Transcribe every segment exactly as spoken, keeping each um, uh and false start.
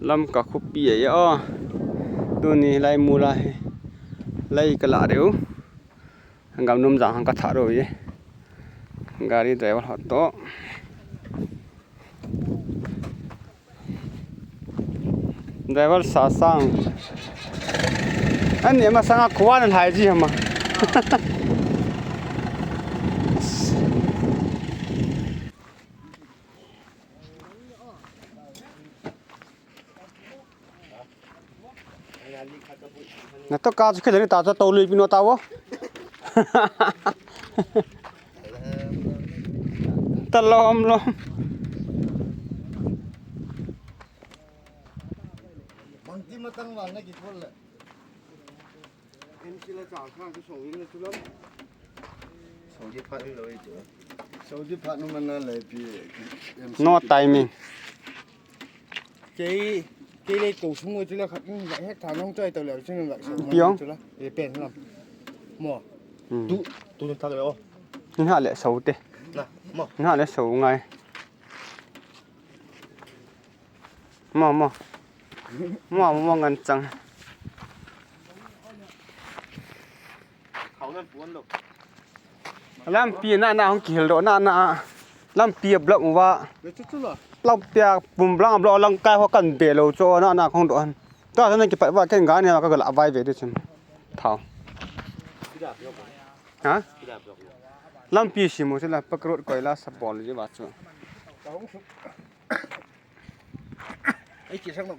Lamka khopi a o. Tuni lai mula hi. Lai kala reu. Gamnum jang hang kathah reu ye. Gari driver ho to. Driver sa sang. Ani ama sanga kuan hai ji hama. Na to ka chu khe ni ta cha to lui pino ta wo. Ta lom lom. Bangti matang wal na ki khol le. M C la cha kha ku so yin na chu lam. Saudi phat ni lo i chu. Saudi phat nu man na le pi. No timing. Kei, kei le ko sung chu la khat ni la hek tha long choi to le sung la so. Piong. Chu la. E pen lam. Mo. Hmm. Tu, tu ni thak le o. Ni ha le so te. Na, mo. Ni ha le so ngai. Mo, mo. Mo, mo, mo ngan chang. Lampi na na hung kihil do na na. Lampi a block uva. Lampi a pum blang block lang kai ho kan be lo cho na na khong do han. Ta sa na kipat va ken ga ne ka la vai ve de chim. Thao. Ha? Lampi si mo se la pak road koi la sa bol ji va chu.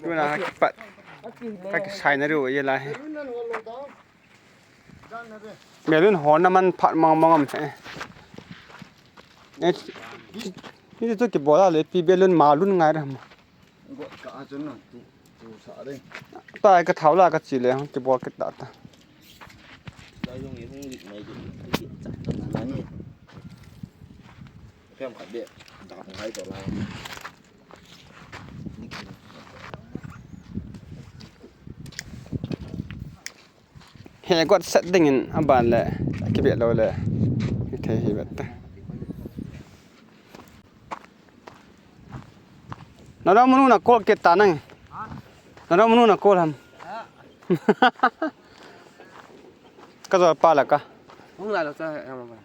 Tuna kipat. Ka kisai na ru ye la he. Balloon hon na man phat mang mang am he. Eh, ni tu ki bola le pi balloon ma lun ngai ra ma. Got ka a chun na tu, tu sa de. Ta ka thau la ka chi le hon ki bol ki ta ta. La yong ye hung lik mai de. Ki cha ta na ni. Kem khat de. Da ngai to la. He got set ding in aban le, kibeh lou le. Hithei hi vet ta. Nalou munu na call kit ta nang. Nalou munu na call ham. Ka jo pa la ka. Hung la lo cha, ya ma ba.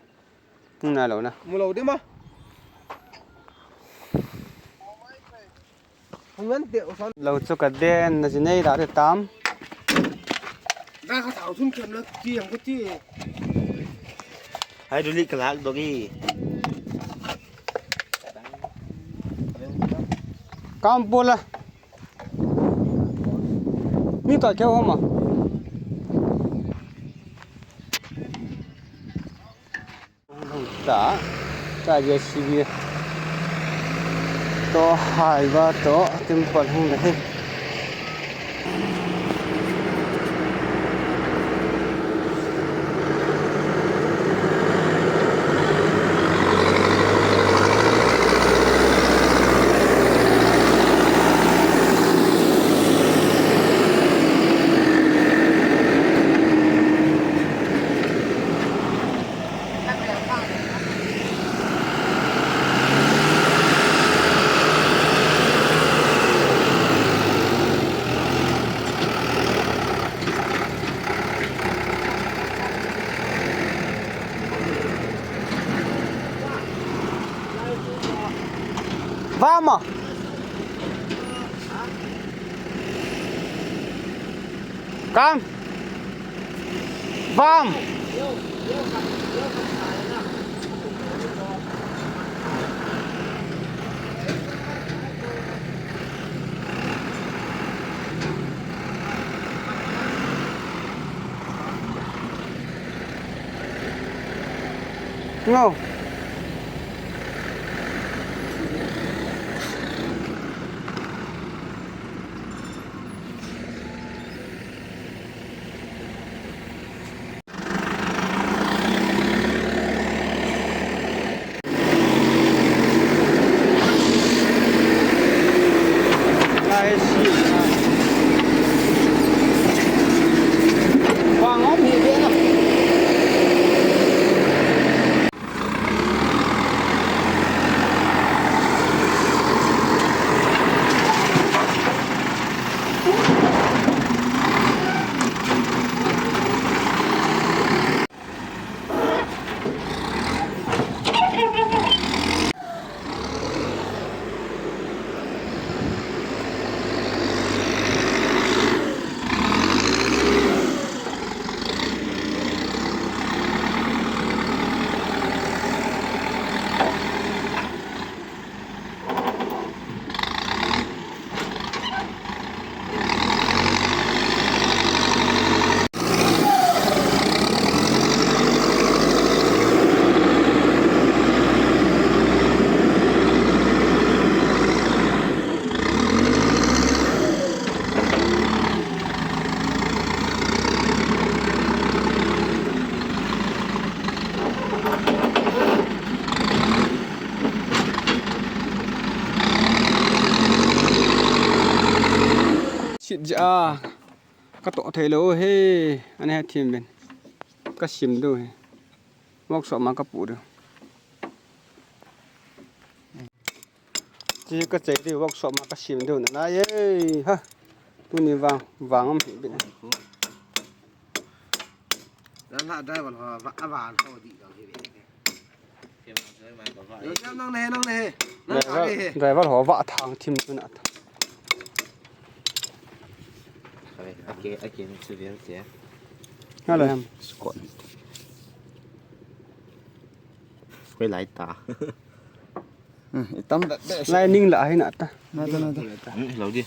Hung na lo na. Mu lo de ma. Hung ngan te o san. Lo chu ka den na ji nei da de tam. Da ka thau thun khem la ti ang ko ti. Hai du li ka lak do gi. Kam bola. Mi ka kya ho ma. Ta, ta J C B. To hai va to temple hung de he. Vamos! Come! Vamos! Ngo. Chit ja, ka toh thei lou he, ani ha thim ben. Ka sim diu he. Workshop ma ka pu diu. Chi ka chei diu workshop ma ka sim diu na na ye. Ha. Tuni vang, vang am hi bin. Nang ha driver ho, va, a van ho di dong hi be. Yo, jam nang ne, nang ne. Nang driver, ne. Driver ho va thang thim tu na ta. Ake, ake ni chu vial che. Hello. Scott. Koi lai ta. Hmm, itam da, da. Lai ning la hi na ta. Na ta, na ta. Hmm, lo di.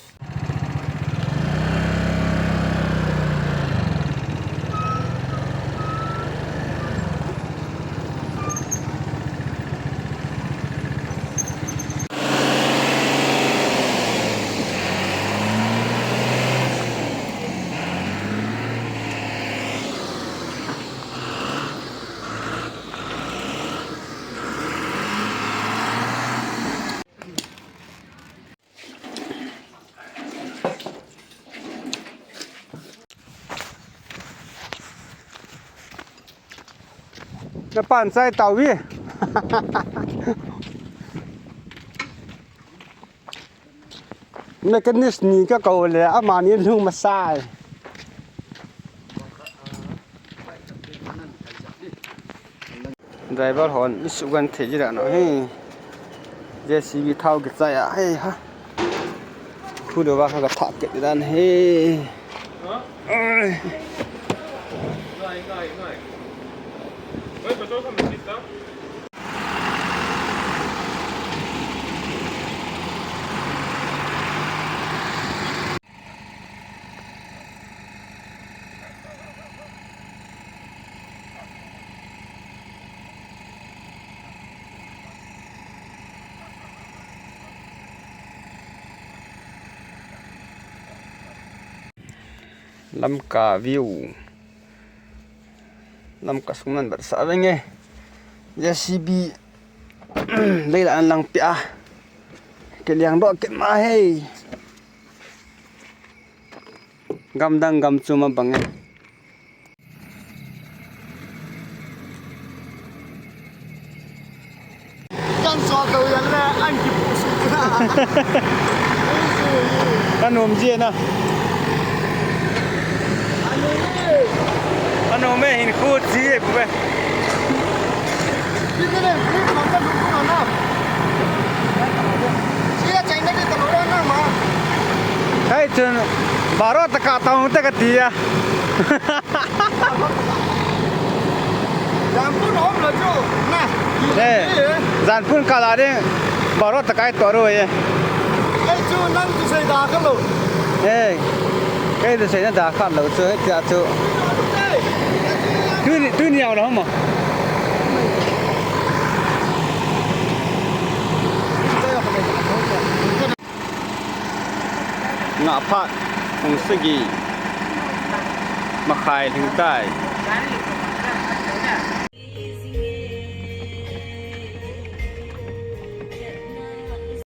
Na pan chai tau vi. Mechanic ni ka kou le, amani lhung masai. Driver hon, i sugan thei jira no hi. J C B thao kichai a, hei ha. Khu dou va kha ka thah kit dan hi. Ai. Lamka view. Lamka sung nan ber sa venge. J C B. Lei la an lang pia. Ke liang do ke ma hei. Gamdang gam chu ma bang e. Kan so ko yan le an ki pu su na. Kan um je na. Ano me hin khu ji e ku be. Hei chun baro taka tong te ka ti a. Janpun om lo chu na. Eh, Janpun kala ding baro taka i to ro ye. Hei chu nang chu sei da ka lo. Eh, kei chu sei na da ka lo chu, hei tia chu. Tuni, tuni au lo ma. Ngah phat, pung sagi makhai lhing tai.